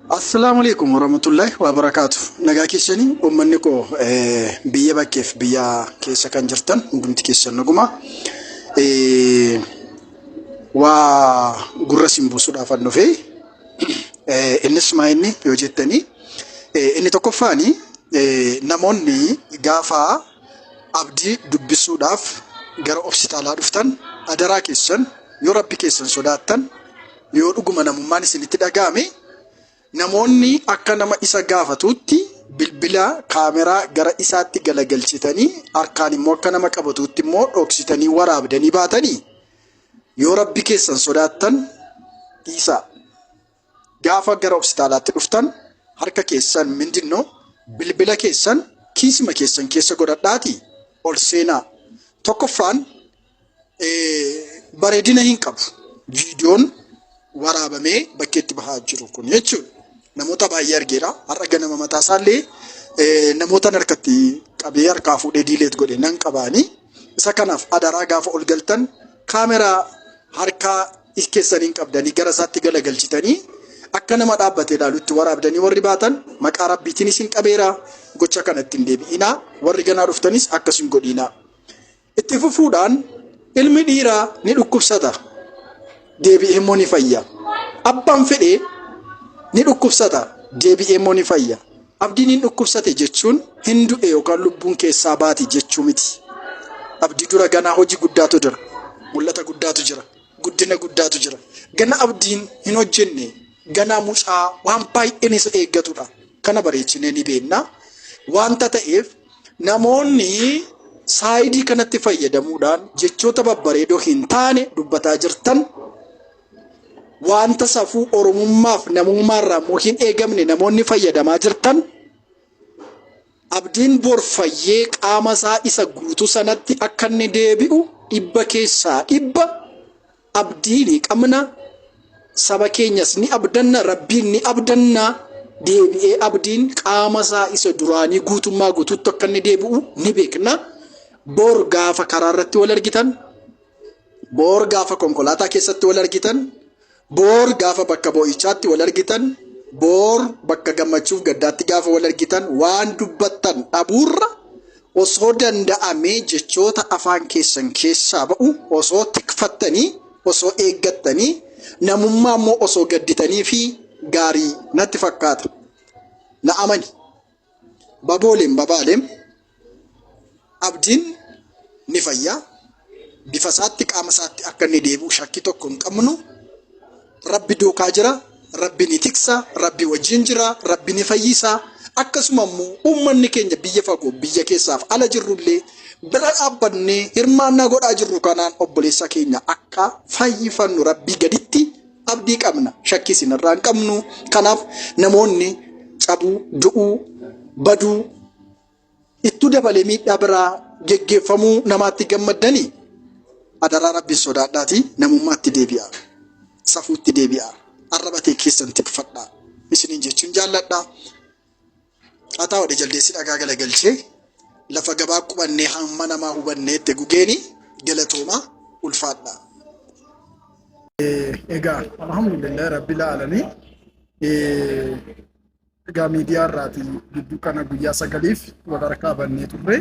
Assalaamu alaikum warahmatullahi wabarakaatu. Nagaa keessanii uummanni koo biyya bakkeef biyya keessa kan jirtan hundumti keessan naguma. Waa gurra isin buusuudhaaf an dhufe. Innis maa inni yoo jettanii inni tokkoffaani namoonni gaafa abdii dubbisuudhaaf gara hospitaalaa dhuftan adaraa keessan yoo rabbi keessan sodaattan yoo dhuguma namummaan isinitti dhaga'ame namoonni akka nama isa gaafatuutti bilbila kaameraa gara isaatti galagalchitanii harkaan immoo akka nama qabatuutti immoo dhoksitanii waraabdanii baatanii yoo rabbi keessan sodaattan dhiisaa. Gaafa gara hospitaalaatti dhuftan harka keessan mindinnoo bilbila keessan kiisima keessan keessa godhadhaatii ol seenaa. Tokkoffaan bareedina hin qabu. Viidiyoon waraabamee bakkeetti bahaa jiru kun jechuudha. Namoota baay'ee argeera. Har'a ganama mataa isaallee namoota harkatti qabee harkaa fuudhee diileet godhe nan qabaanii. Isa kanaaf adaraa gaafa ol galtan kaameraa harkaa keessaniin qabdanii gara isaatti galagalchitanii akka nama dhaabbatee ilaalutti waraabdanii warri baatan maqaa rabbiitiin isin qabeera gocha kana ittiin deebi'inaa warri ganaa dhuftanis akkas hin godhinaa. Itti fufuudhaan ilmi dhiiraa ni dhukkubsata deebi'ee immoo ni fayya. Abbaan fedhee ni dhukkubsata deebi'ee immoo ni fayya. Abdiin hin dhukkubsate jechuun hin du'e yookaan lubbuun keessaa baati jechuu miti. Abdii dura ganaa hojii guddaatu jira. Mul'ata guddaatu jira. Guddina guddaatu jira. Gana abdiin hin hojjenne ganaa mucaa waan baay'een isa eeggatudha. Kana bareechinee ni beekna. Wanta ta'eef namoonni saayidii kanatti fayyadamuudhaan jechoota babbareedoo hin taane dubbataa jirtan wanta safuu Oromummaaf namummaarraa immoo hin eegamne namoonni fayyadamaa jirtan abdiin bor fayyee qaama isaa isa guutuu sanatti akka inni deebi'u dhibba keessaa dhibba abdii ni qabna saba keenyas ni abdanna rabbiin ni abdanna deebi'ee abdiin qaama isaa isa duraanii guutummaa guutuutti akka inni deebi'u ni beekna. Bor gaafa karaa irratti wal argitan, boor gaafa konkolaataa keessatti wal argitan, boor gaafa bakka boo'ichaatti wal argitan, boor bakka gammachuuf gaddaatti gaafa wal argitan waan dubbattan dhabuurra osoo danda'amee jechoota afaan keessan keessaa ba'u osoo tikfattanii osoo eeggattanii namummaa immoo osoo gadditanii fi gaarii natti fakkaata. Na amani. Babooleem babaaleem abdiin ni fayya. Bifa isaatti qaama isaatti akka inni deebi'u shakkii tokko hin qabnu. Rabbi duukaa jira, Rabbi ni tiksa, Rabbi wajjin jira, Rabbi ni fayyisa. Akkasuma immoo uummanni keenya biyya fagoo biyya keessaaf ala jirrullee bira dhaabbannee hirmaannaa godhaa jirru kanaan obboleessa keenya akka fayyifannu Rabbii gaditti abdii qabna. Shakkii isinirraa hin qabnu. Kanaaf namoonni cabuu, du'uu, baduu ittuu dabalee miidhaa biraa geggeeffamuu namaatti gammaddanii adaraa rabbiin sodaadhaatii namummaatti deebi'a. Safuutti deebi'a. Arraba tee keessan tikfadhaa. Isiniin jechuun jaalladha. Haa ta'u jaldeessi dhagaa galagalchee lafa gabaa qubannee hamma namaa hubannee itti gugeeni galatoomaa ulfaadhaa. Egaa alhamdulillah rabbil aalamiin. Egaa miidiyaa irraati gidduu kana guyyaa sagaliif wal harkaa bannee turre.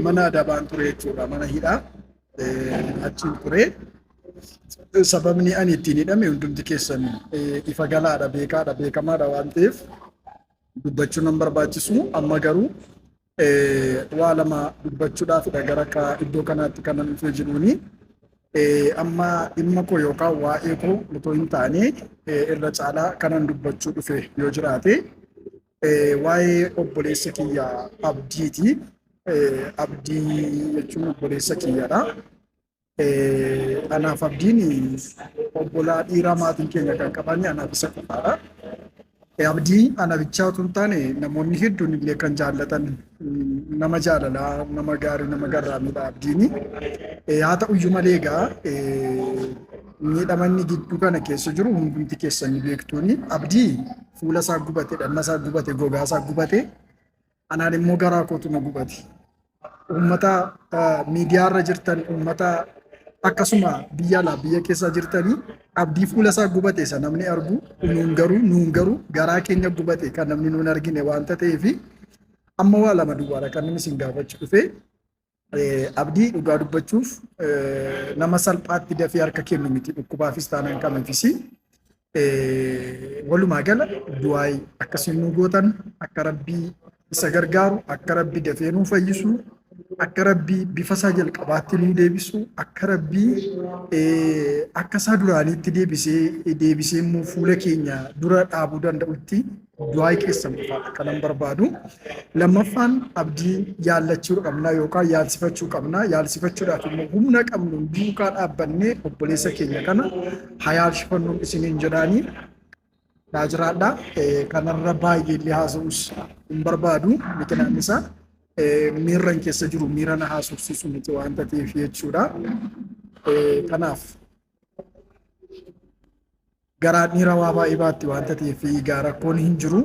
Mana adabaan ture jechuudha mana hidhaa achiin ture. Sababni ani ittiin hidhame hundumti keessan ifa galaadha beekaadha beekamaadha waan ta'eef dubbachuun nan barbaachisu amma garuu waa lama dubbachuudhaafidha gara iddoo kanaatti kanan dhufee jiruuni. Amma dhimma koo yookaan waa'ee koo otoo hin taane irra caalaa kanan dubbachuu dhufe yoo jiraate waa'ee obboleessa kiyya Abdiiti. Abdii jechuun obboleessa kiyyadha. Anaaf Abdiin obbolaa dhiiraa maatiin keenya kan qaban anaaf isa qofaadha. Abdii ana bichaa otoo hin taane namoonni hedduun illee kan jaallatan nama jaalalaa, nama gaarii, nama garraamiidha Abdiini. Haa ta'uyyuu malee egaa miidhamanni gidduu kana keessa jiru hundumti keessan ni beektuuni. Abdii fuula isaa gubate, dhagna isaa gubate, gogaa isaa gubate. Anaan immoo garaa kootu na gubate. Uummata miidiyaa irra jirtan, uummata Akkasuma biyya alaa biyya keessa jirtanii Abdii fuula isaa gubate isa namni argu nuun garuu nuun garuu garaa keenya gubate kan namni nuun argine waanta ta'eef amma waa lama duwwaadha kan inni isin gaafachuu dhufe. Abdii dhugaa dubbachuuf nama salphaatti dafee harka kennu miti dhukkubaafis taanaan kamiifis. Walumaa gala du'aayi akkasiin nu gootan akka rabbii isa gargaaru akka rabbi dafee nu fayyisu akka rabbii bifa isaa jalqabaatti nu deebisu akka rabbii akka isaa duraaniitti deebisee deebisee immoo fuula keenya dura dhaabuu danda'utti du'aayi keessan qofaadha kanan barbaadu. Lammaffaan abdii yaallachuu qabna yookaan yaalsifachuu qabna. Yaalsifachuudhaaf immoo humna qabnu duukaa dhaabbannee obboleessa keenya kana haa yaalsifannu isiniin jedhaanii naa jiraadha. Kanarra baay'ee illee haasa'us hin barbaadu. Mikinaan isaa miirran keessa jiru miira na haasofsiisu miti waanta ta'eef jechuudha. Kanaaf garaan dhiira waa baay'ee baatti waanta ta'eef egaa rakkoon hin jiru.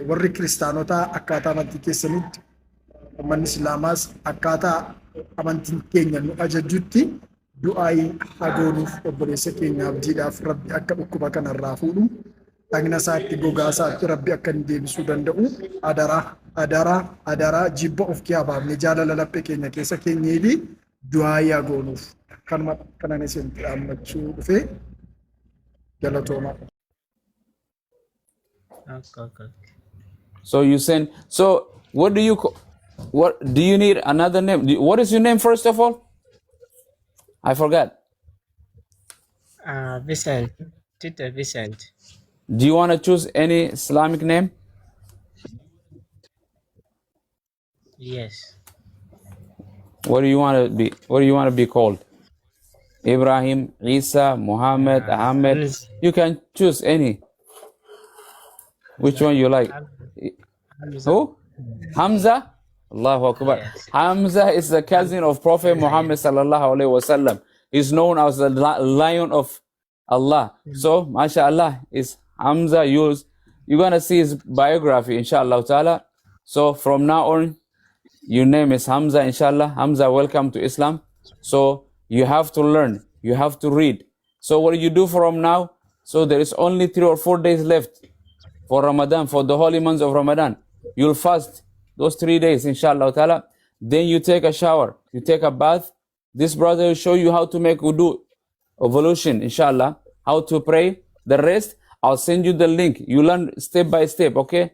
Warri kiristaanotaa akkaataa amantii keessanitti uummanni islaamaas akkaataa amantiin keenya nu ajajjutti du'aayii haa goonuuf obboleessa keenya abdiidhaaf rabbi akka dhukkuba kanarraa fuudhu dhagna isaatti gogaa isaatti rabbi akka inni deebisuu danda'u adaraa adaraa adaraa jibba of kiyaa baafnee jaalala laphee keenya keessa keenyeefi du'aayii haa goonuuf kanuma kanan isinitti dhaammachuu dhufee galatoomaa. Okay. So you send. So what do you? What do you need another name? What is your name first of all? I forgot. Vincent, Tito Vincent. Do you want to choose any Islamic name? Yes. What do you want to be? What do you want to be called? Ibrahim, Isa, Muhammad, Ahmed. Hamza. You can choose any. Which one you like? Hamza. Who? Hamza? Allahu Akbar. Yes. Hamza is the cousin of Prophet Muhammad sallallahu alaihi wasallam. He's known as the lion of Allah. So, mashallah, is Hamza used. You're gonna see his biography, inshallah ta'ala. So from now on, your name is Hamza, inshallah. Hamza, welcome to Islam. So you have to learn, you have to read. So what do you do from now? So there is only 3 or 4 days left for Ramadan, for the holy months of Ramadan. You'll fast those 3 days, inshallah ta'ala. Then you take a shower, you take a bath. This brother will show you how to make wudu, ablution, inshallah, how to pray. The rest, I'll send you the link. You learn step by step, okay?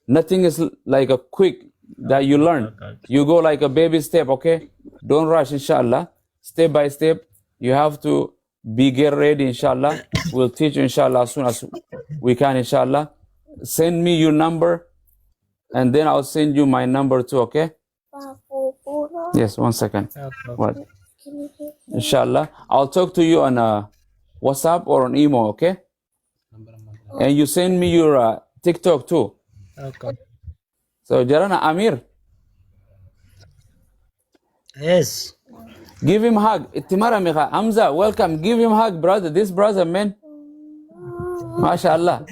Nothing is like a quick that you learn. Okay. You go like a baby step, okay? Don't rush, inshallah. Step by step, you have to be get ready, inshallah. We'll teach you, inshallah, as soon as we can, inshallah. Send me your number, and then I'll send you my number too, okay? Yes, one second. Okay. What? Inshallah. I'll talk to you on WhatsApp or on email, okay? And you send me your TikTok too. Okay. So, Jarana Amir, Yes. give him hug. Ittimara Mikha. Hamza, welcome. Give him hug, brother. This brother, man. MashaAllah.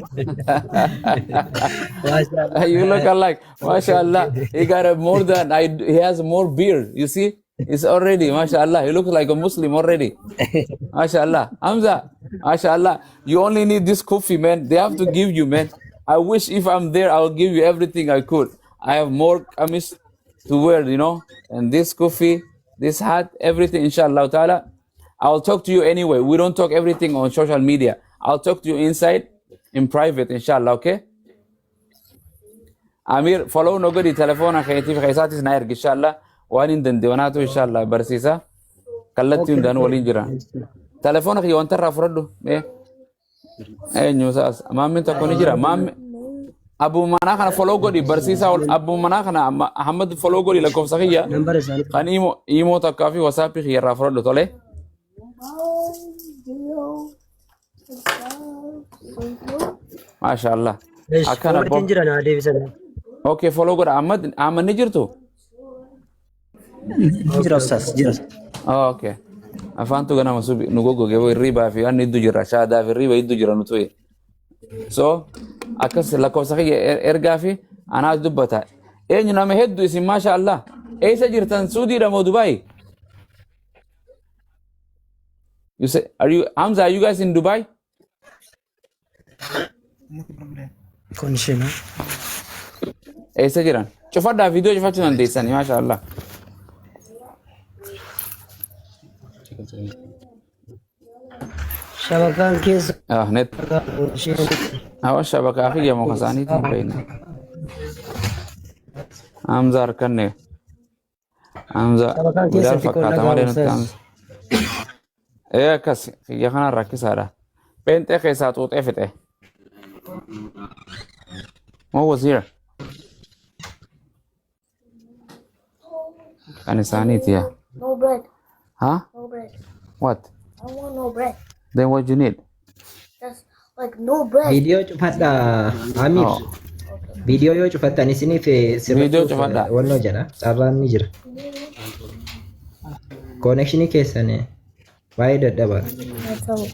MashaAllah. You look alike. MashaAllah. He got a more than I. He has more beard. You see? He's already, MashaAllah. He looks like a Muslim already. MashaAllah. Hamza, MashaAllah. You only need this coffee, man. They have to give you, man. I wish if I'm there, I'll give you everything I could. I have more kamis to wear. And this kufi, this hat, everything, inshallah ta'ala. I'll talk to you anyway. We don't talk everything on social media. I'll talk to you inside in private, inshallah, okay? Amir, follow no godhi telefoona keetii fi keessaatis na ergi inshallah. Waan hin dandeenyaatu inshallah barsiisa. Kallattii hundaan waliin jira. Telefoona kiyya wanta irraa fudhadhu. Mee eenyu isaas maammin tokko ni jira. Maammi abbuma manaa kana follow godhi barsiisaa ol abbuma manaa kana Ahmad follow godhi lakkoofsa kiyya. Nambara isaanii. Kan imo imo takkaa fi WhatsApp kiyya irraa fudhadhu tole. Maasha Allah. Eesh, Akkana Umartiin bo. jira naa deebisan. Okay, follow godha. Ahmad Ahmad ni jirtu? Jira ustaas, jira. Oh, okay. Afaantu ganama subi nu goggoge hirribaa fi waan hedduu jira. Shaadaa fi hirriba hedduu jira nu tu'e. So akkas lakkoofsa kiyya ergaa fi anaas dubbata. Eenyu nama hedduu isin maasha Allah. Eessa jirtan, Suudiidha moo Dubaay? You say, are you Hamza? Are you guys in Dubai? Kun isheen Eessa jiran? Cufadhaa viidiyoo cufachuu dandeessanii maasha Allah. shabakaan keessa Ah, net. kun isheen Hawa shabakaa fi jamoo kasaaniitiin hin beekne. Hamza harkanne. Hamza shabakaan Bilaal keessa xiqqoo fakkaata dhagaa malee nutti ustaaz. Hamza. Ee akkas kiyya kanaan rakkisaadha. Pheenxee keessaa xuuxee fixe. What was here? Kan isaaniiti yaa. No bread. Huh? No bread. What? I want no bread. Then what you need? Just like no bread. Viidiyoo cufadhaa Amir. Oh. Viidiyoo yoo cufattan isiniif Viidiyoo sirrachuuf cufadhaa. wannoo jedha. Carraan ni jira. Konekshinii keessan baay'ee dadhabaadha. That's all.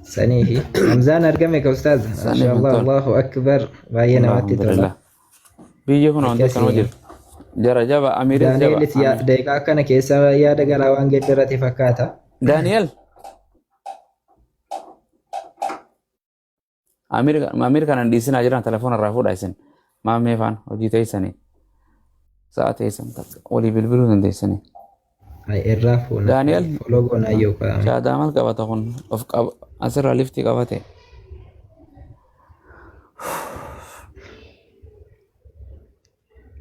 Sanii fi Hamzaan argame ka ustaaz. Saniif hin Mashallah tolu. Allahu akbar. Baay'ee namatti tola. Alhamdulillah. Biyyi kun wanti akkanuma Akkasii. jiru. Jara jaba Amiris jaba. Daani'elis daqiiqaa kana keessa yaada garaa waan geeddarate fakkaata. Daani'el. Amir kanan dhiisinaa jiran telefoona irraa fuudha isin. Maammee faan hojii teessanii. Sa'a teessan takka walii bilbiluu dandeessanii. Ay, irraa fuuna. Daani'el. Foloo goonaa yookaan. Shaadaa maal qabata kun of qaba asirraa liftii qabate.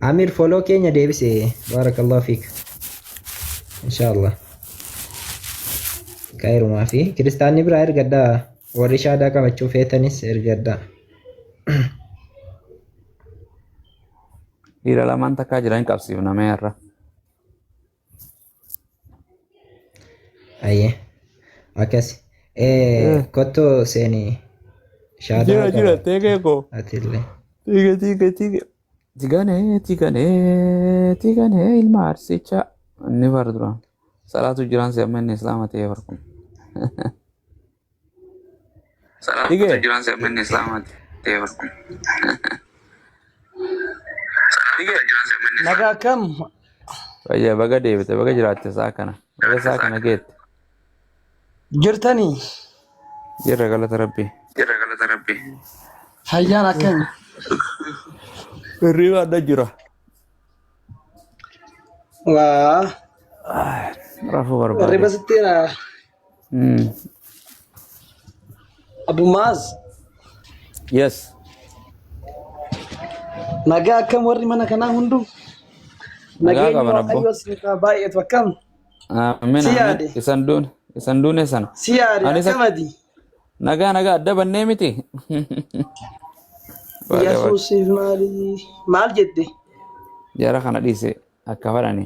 Amir foloo keenya deebise. Baarakallahu fiik. Inshaallah. Kairumaa fi kiristaanni biraa ergadhaa. Warri shaadaa qabachuu feetanis ergadhaa. Dhiira lamaan takkaa jiran qabsiifna mee irra. Ayyee. Akkas. Kottu seeni shaadaa Jira jira qaba. teekee koo. Atillee. Tiige tiige tiige. Tiganee tiganee tiganee ilma arsichaa. Inni bara duraan. Salaatu jiraan si amma inni islaama ta'ee bara kun. Tige. Jiraan si amma inni islaama ta'ee bara kun. Nagaa akkam? Fayyaa baga deebite baga jiraatte sa'a kana. Baga sa'a kana geette. Jirtanii? Jirra galata rabbii. Fayyaan akkam? Hirriba adda jira. Waa Rafuu barbaade. hirriba sitteera. Abu Maaz Yes. nagaa akkam warri mana kanaa hundu? Nagaa Nageenyi qaban abbo. Waaqayyoo isiniif haa baay'atu akkam? Amiin Si amiin. yaade Isan duune isan duune sana. si yaade Anis akkam ati? nagaa nagaa adda bannee miti. Baga baga. Yesuusiif maali maal jette? Jara kana dhiise akka fadhani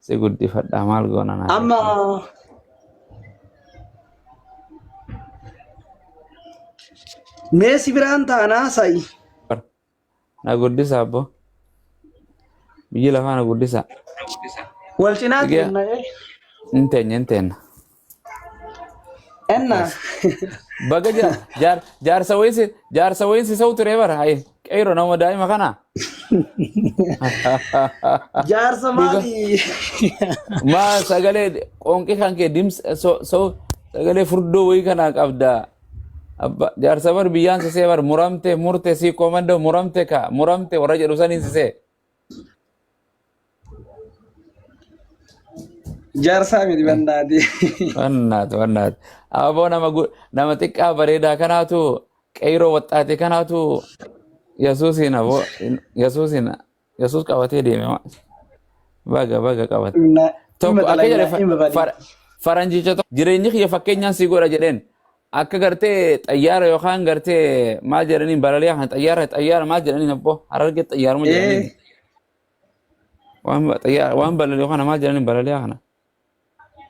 si guddifadha maal goona naa Amma jettee. mee si biraan taanaa sa'i. Na guddisa abbo. Biyyi lafaa na guddisa. Wal cinaa Tige teenna eh? hin teenya hin teenna. Enna. Akkas. Baga jira jaar jaarsa wayisi jaarsa wayisi sau ture bara hayi qeyroo nama daa'ima kana. Jaarsa Dhuga maali? maa sagalee qoonqii kan kee dimsa so so sagalee furdoo wayii kana qabda. Abba jaarsa bar biyyaan sisee bar muramte murte si komando muramte ka muramte warra jedhu saniin sisee. Jaarsaa miti bandaati. Wannaati wannaati. Aboo nama nama xiqqaa bareedaa kanaatu qeyroo waxxaate kanaatu Yesuusiin aboo Yesuusiin Yesuus qabatee deeme. Baga baga qabate. Dhima Tokko akka jedhe dalagnaa dhima badii. faranjicha tokko jireenyi kiyya fakkeenyaan sii godha jedheen akka gartee xayyaara yookaan gartee maal jedhaniin balaliyaa kana xayyaara xayyaara maal jedhaniin abboo harargee xayyaaruma jedhaniin Ee waan xayyaara waan balali'u kana maal jedhaniin balaliyaa kana.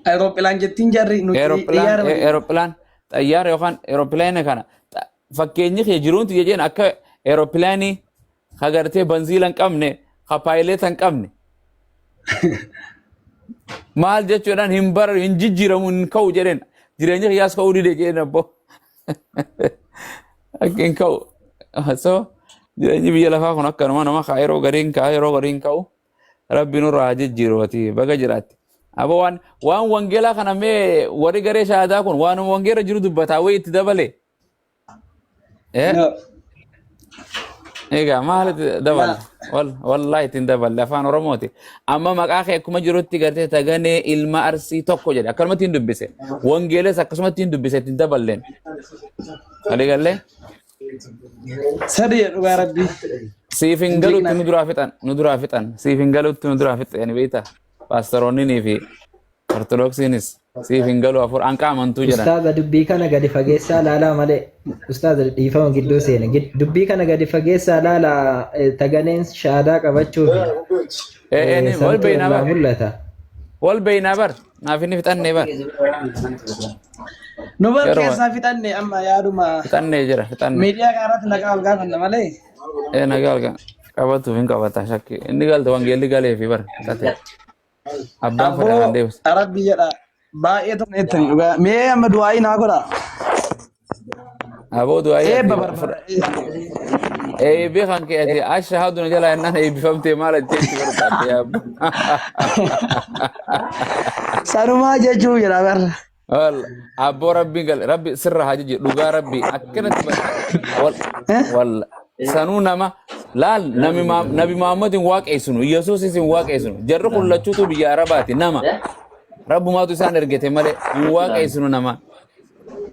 Aerooppilaan jettiin jarri nuti Aeroplaan xiyyaara waliin. aeroplaan xayyaara yookaan aeroplaana kana fakkeenyi kiyya jiruun tiyya jeen akka aeroplaanii ka gartee banziila hin qabne ka paayileeta hin qabne maal jechuudhaan hin bararu hin jijjiiramu hin ka'u jedheen jireenya kiyyaas ka'uu dide jedheen abbo akka hin ka'u so jireenyi biyya lafaa kun akkanuma nama kaa yeroo gariin ka'a yeroo gariin ka'u rabbi nurraa haa jijjiiru ati baga jiraatte Abo waan waan wangeelaa kana mee warri garee shahaadaa kun waanuma wangeela jiru dubbataa wayii itti dabale. Eh? No. Egaa maal itti daballe? Wallaahi ittiin daballe afaan Oromooti. Amma maqaa kee akkuma jirutti gartee Taganee ilma Arsii tokko jedhe akkanumatti hin dubbise. Wangeelas akkasumatti hin dubbise ittiin daballeen. Walii gallee? Sadi dhugaa rabbii. Siif hin galutti nu duraa fixan nu duraa fixan siif hin galutti nu duraa fixan beektaa? Paastoroonninii fi Ortodoksiinis siif hin galu afur anqa amantuu jedhan. Ustaaza dubbii kana gadi fageessaa laalaa malee ustaaza dhiifama gidduu seene dubbii kana gadi fageessaa laalaa taganeen shaadaa qabachuuf Wal santu beeynaa irraa bar. mul'ata. Wal beeynaa bar. Naaf inni fixannee bar. Nu bar Yeroo keessaa fixanne amma yaaduma fixannee jira fixannee. miidiyaa kana irratti nagaa wal gaafanna malee. Ee nagaa wal qabatuuf hin qabata shakki. Inni galte wangeelli galee fi bar fixate. Abbaan fedha Abboo kan deebise. rabbi jedha baay'ee tokko jettanii dhugaa mee amma du'aayii naa godha. Aboo du'aayii Eebba ati barbaada. Eebbi kan kee ati ashhadu na jalaa jennaan eebbifamtee maal ajjeetti barbaadde yaa abbaa. Sanumaa jechuu jedha barra. Wal abboo rabbiin gal rabbi sirra haa jijjiiru dhugaa rabbi akkanatti wal wal sanuu nama laal nabi nabi Muhammad hin waaqeessinu Yesuusis hin waaqeessinu jarri kun lachuutu biyya Arabaati nama rabbumaatu isaan ergete malee hin waaqeessinu nama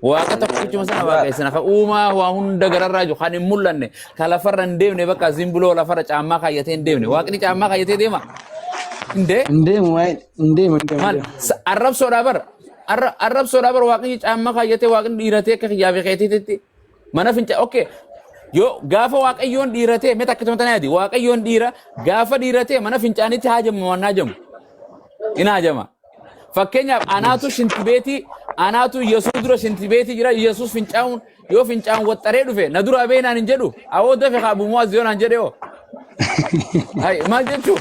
waaqa tokkichuma sana waaqeessina ka uumaa waa hunda gararraa jiru kan hin mul'anne ka lafarra hin deemne bakka zimbuloo lafarra caammaa kaayyatee hin deemne waaqni caammaa kaayyatee deema hin dee Hin deemu waa'ee hin deemu hin deemu. Maal arrabsoodhaa bar arrabsoodhaa bar waaqni caammaa kaayyatee waaqni dhiiratee akka kiyyaa fi keetiitti mana finca okay yoo gaafa waaqayyoon dhiiratee mee takka tana yaadi waaqayyoon dhiira gaafa dhiiratee mana fincaanitti haajamu waan haajamu hin haajama fakkeenyaaf anaatu shintibeetii anaatu yesuus dura shintibeetii jira yesuus fincaa'uun yoo fincaan waxxaree dhufe na dura beenaan hin jedhu awoo dafe kaa bumuwaa ziyoonaan jedhe hoo Hai, maal jechuu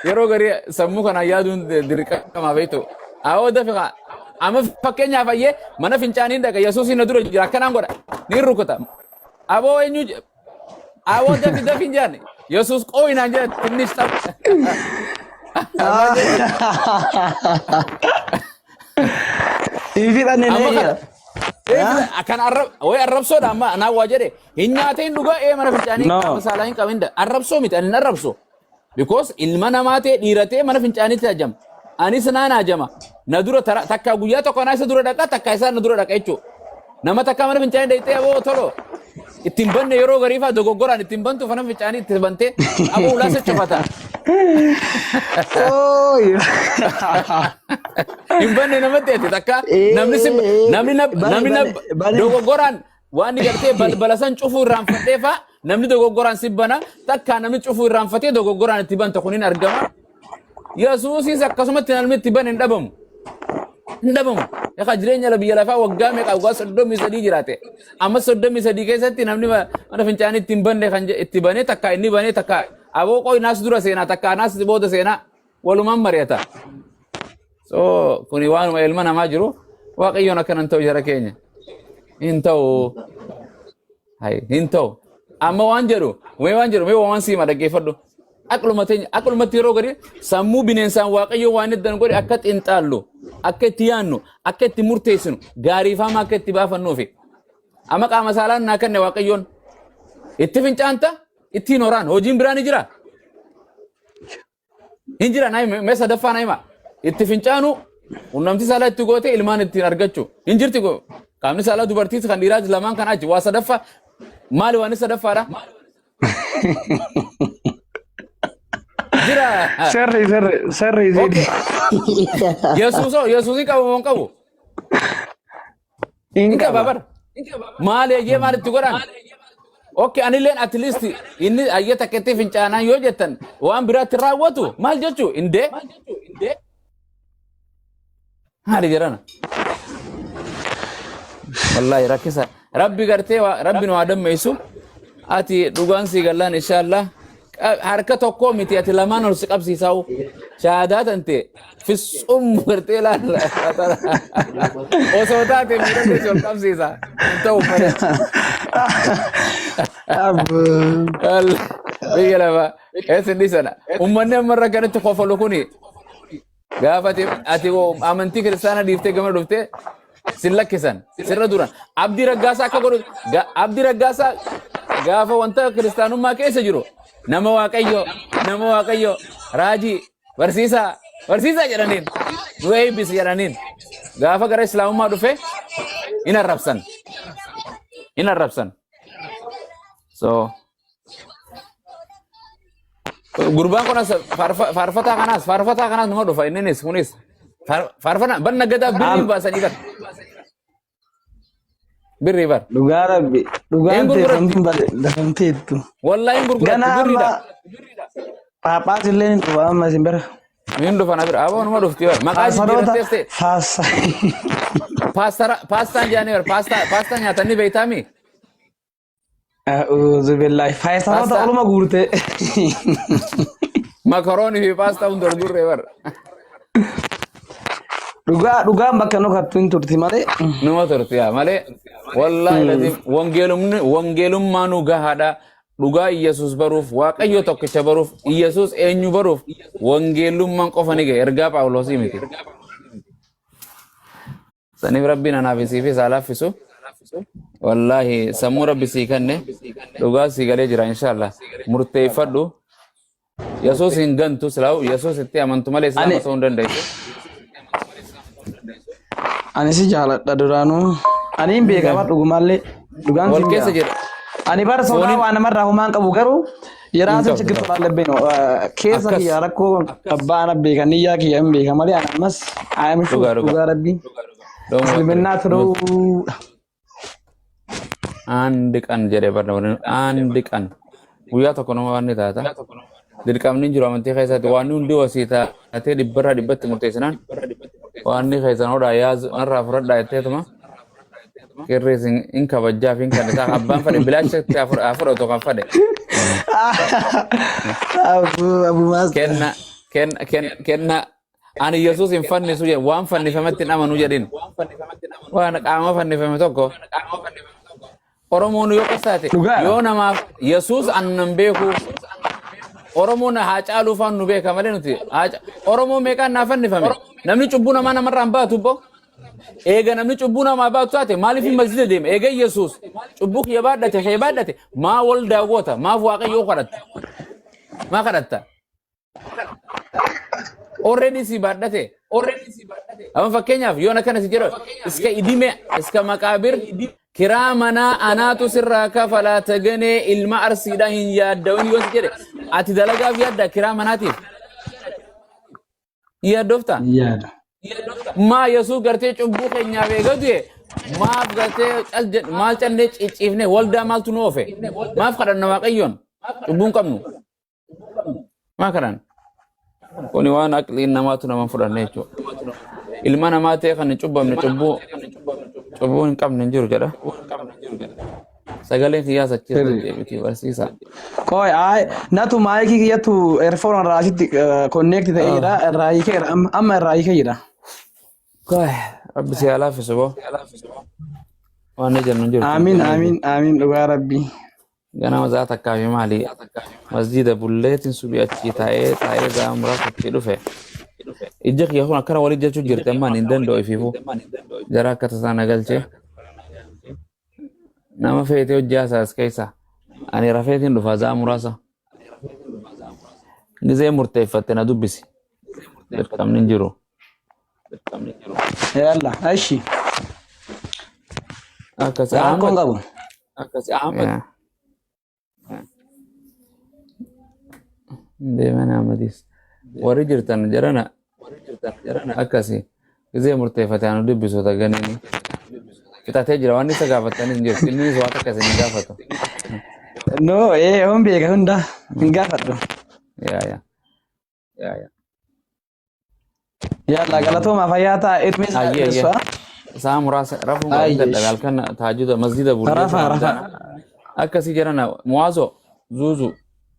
Yeroo garii sammuu kanaan yaaduun dirqama beektu. Awoo dafe kaa. Amma fakkeenyaaf ayyee mana fincaanii dhaqa Yesuus na dura jira akkanaan godha. Ni rukuta. Aboo eenyu awoo dafi dafi hin jedhan. Yesuus qooyi naan jedha tinnish tapha. Hin fixanne Amma nee kana jedha. Kan arrab way arrabsoodha amma anaa waa jedhe hin nyaatee hin dhugaa ee mana fincaanii No. qaama saalaa hin qabin arrabsoo miti ani hin arrabso because ilma namaa ta'e dhiira ta'e mana fincaaniitti hajama anis naan hajama na dura tara takka guyyaa tokko anaa isa dura dhaqa takka isaa na dura dhaqa jechuudha nama takka mana fincaanii dhaqxee aboo tolo ittiin banne yeroo garii faa dogoggoraan ittiin bantu mana fincaanii itti bantee aboo ulaa sochofata Ooy. Hin banne namatti ati takka namni si namni na Bane namni na bane bane. dogoggoraan waan inni gartee balbala san cufuu irraanfadhee faa namni dogoggoraan si bana takka namni cufuu irraanfatee dogoggoraan itti banta kun hin argama. Yesuusis akkasumatti namni itti bane hin dhabamu. Hin dhabamu. Egaa jireenya biyya lafaa waggaa meeqa waggaa 33 jiraate. Amma 33 keessatti namni mana fincaanii itti hin banne kan itti banee takka inni banee takka aboo qoy naas dura seenaa takka naas booda seenaa walumaan mari'ata. So kuni waanuma ilma namaa jiru waaqayyoon akkana hin ta'u jara keenya. Hin ta'u. Hai hin ta'u. Amma waan jedhu mee waan jedhu mee waan siima dhaggeeffadhu. Aqluma teenya aqlumatti yeroo gadi sammuu bineensaan waaqayyo waan eddan godhe akka xinxaallu akka itti yaannu akka itti murteessinu gaariif hamaa akka itti baafannuufi. Amma qaama saalaan naa kenne waaqayyoon itti fincaanta ittiin horaan hojiin biraa ni jira. Hin jira naa himi mee sadaffaa naa hima. Itti fincaanu qunnamtii saalaa itti gootee ilmaan ittiin argachuu. Hin jirti qaamni saalaa dubartiis kan dhiiraas lamaan kan achi waa sadaffaa maali waan sadaffaadha? Jira. Sirri sirri sirri Okay. Yesuusoo Yesuusii qabu moo hin qabu? Hin Hin qaba qaba. bara. Maali eeyyee maal itti godhan? Okay, anilleen at least inni ayyee takkeetti fincaanaa yoo jettan waan biraatti raawwatu maal jechuu indee? Maali jedhana? Wallaahi rakkisa. Rabbi gartee rabbi nu haa dammeessu. Ati dhugaan sii gallaan inshaallah. Harka tokkoo miti ati lamaan ol si qabsiisaa'u. Shahaadaa tante fissum gartee laala. Osoo taate miira keessa ol qabsiisa. Hin ta'u malee. Abboo. Biyya lafa. Eessin dhiisana. Uummanni amma irra kanatti kofalu kuni gaafa ati amantii kiristaanaa dhiiftee gama dhuftee sin lakkisan sirra duran. Abdii Raggaasaa akka godhu Abdii Raggaasaa gaafa wanta kiristaanummaa keessa jiru nama Waaqayyo, nama Waaqayyo, raajii, barsiisaa, barsiisaa jedhaniin, nu eebbisi jedhaniin, gaafa gara islaamummaa dhufe hin arrabsan, hin arrabsan. So gurbaan kunas faarfataa kanaas numa dhufa. Inninis kunis faarfannaa banna gadaa birrii baasanii bar, birrii bar. Dhugaa Rabbi. Dhugaan Hin gurguratti. teessan dafamteettu. Wallahi hin gurguratti. Ganaa amma Birriidha. Phaaphaas illee ni dhufa amma isin bira. Hin dhufa na bira. Aboo, numa dhufti bar, maqaa Faarfaroota jijjiirattees ta'e. faassa. Paastaan jaanii bar, paastaa nyaatanii beeytaami. A'uuzu billaahi. Faayisaaroota Paastaa. oluma guurte. Makaroonii fi paastaa hunda ol gurree bar. Dhugaa dhugaan bakka nu kattu hin turti malee. Numa turti yaa malee, wallaahi lazim, wangeelumni wangeelummaa nu gahaadha. Dhugaa Iyyasuus baruuf, Waaqayyo tokkicha baruuf, Iyyasuus eenyu baruuf, wangeelummaan qofa ni gahe, ergaa Phaawulosii miti. Saniif Rabbiin anaaf isiifis haa laaffisu. Wallaahi sammuu Rabbi sii kenne dhugaa sii galee jira, inshallah. Murteeffadhu. Yesuus hin gantu silaa'u, Yesuus itti amantu malee islaama Ani ta'uu hin dandeessu. Ani si jaaladha duraanuu. Ani hin beeka bar dhugumallee. Dhugaan Wal siin keessa jira. jira. Ani bara sodaa Fooniin waa namarraa homaan qabu, garuu yeroo hin asin qabdu. chikkirtu laallee beenu keessa Akkas. kiyya rakkoo abbaa ana beeka, niyyaa kiyya hin beeka malee, ani ammas I am sure Dhugaa dhugaa. dhugaa Rabbii. Don't worry. Isliminnaa turuu. አንድ ቀን jedhee barna, አንድ ቀን guyyaa tokko nama waan ni taata. Dirqamni hin jiru amantii keessatti, waan hundi wasii taatee dhibbarraa dhibbatti murteessinaan waan inni keessan hodhaa yaazu narraa fudhadhaa jetteetuma qirri isin hin kabajjaa fi hin kennitaa, abbaan fedhe bilaashatti haa fudhatu kan fedhe. Abu Abu Master. Kenna kenna kenna kenna, ani Yesuus hin fannisu jedhe, waan fannifametti hin amanu jedhin, waan qaama fannifame tokko. Oromoon yoo qasaate Dhugaadha. yoo namaaf Yesuus annan beeku, Oromoon haa caaluu faan nu beeka malee, nuti Oromoo meeqaan naa fannifame? Namni cubbuu namaa namarraa hin baatu bbo. Eega namni cubbuu namaa baatu taate, maaliif hin masjida deema? Eega Yesuus cubbuu kiyya baadhate, kee baadhate, maa wal daawwata? Maaf Waaqayyoo kadhatta? Maa kadhatta? Already si baadhate. Amma fakkeenyaaf yoon akkana si jedhu, iska idime iska maqaabir kiraa manaa anaatu sirraa kafalaa, Taganee ilma Arsiidhaa, hin yaaddawin yoo si jedhe, ati dalagaaf yaadda, kiraa manaatiif hin yaaddofta? Yaada. Maa Yesuus gartee cubbuu keenyaaf eega du'e, maaf gartee cal jedh, maal cannee cicciifne? Waldaa maaltu nu oofe? Maaf kadhanna Waaqayyoon? Cubbuu hin qabnu, maa kadhanna? Kuni waan aqliin namaatu nama hin fudhanne jechuudha. Ilma namaa ta'e kan hin cubbamne, cubbuu hin qabne hin jiru jedha. Sagaleen kiyyaas achi Sirri. deddeebiti, barsiisa. Qoy ay natu maayikii kiyyattu earphone irraa asitti connect ta'ee jira, irraa hiikeera, amma amma irraa hiikee jira. Rabbi si haa laaffisu boo. Waan ni jennu hin jirtu. Amiin, amiin, amiin, dhugaa Rabbii. Ganama za'a takkaa fi maali masjida bulleetiin subii achii taa'ee taa'ee za'a muraasa itti dhufe. Ijji kiyya kun akkana walii jechuu jirti, ammaan hin danda'u ifiifuu. Jara akka tasaa na galchee. Nama feetee hojii hasaas keessa. Ani rafeetiin dhufa za'a muraasa. Gizee murteeffatte na dubbisi. Dirqamni hin jiru. Yalla, ashi. Akkas Rakkoon Ahmad. qabu. Yaa. Deeman Ahmadis. Warri jirtan jedhana akkasi. Gizee murteeffate anu dubbisu taganini. Fixatee jira, waan isa gaafatanii hin jirtu. Innis waan takka isin hin gaafatu. No, hon beeka hunda hin gaafadhu. Yaa yaa. Yalla, galatooma, fayyaa ta'a, ilmi isaa Ayyee ayyee. dhiyeessu. Sa'a muraasa rafuun qaba, hin Ayyee. dadhabe, halkan tahajjuda masjida bulleetu Rafa rafa. Ramadaana. Akkasii jedhana Muwaazo, Zuuzu,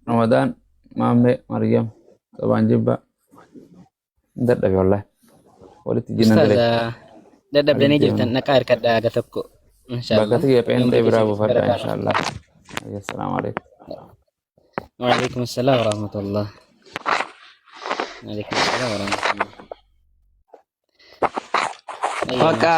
Ramadaan, Maammee, Maryam, Sabaan Jibba. Hin dadhabe wallahi. Walitti jinan Ustaaz dalee. dadhabdanii Walitti jirtan, deemna. dhaqaa hirkadhaa aga tokko. Bakka Inshaallah. tiyya pheenxee Umrii biraa keessaniif buufadha barakaa. inshallah. Assalaamu alaikum. Waalaikum assalam warahmatullah. Waalaikum assalam warahmatullah. Ayyo. Bakka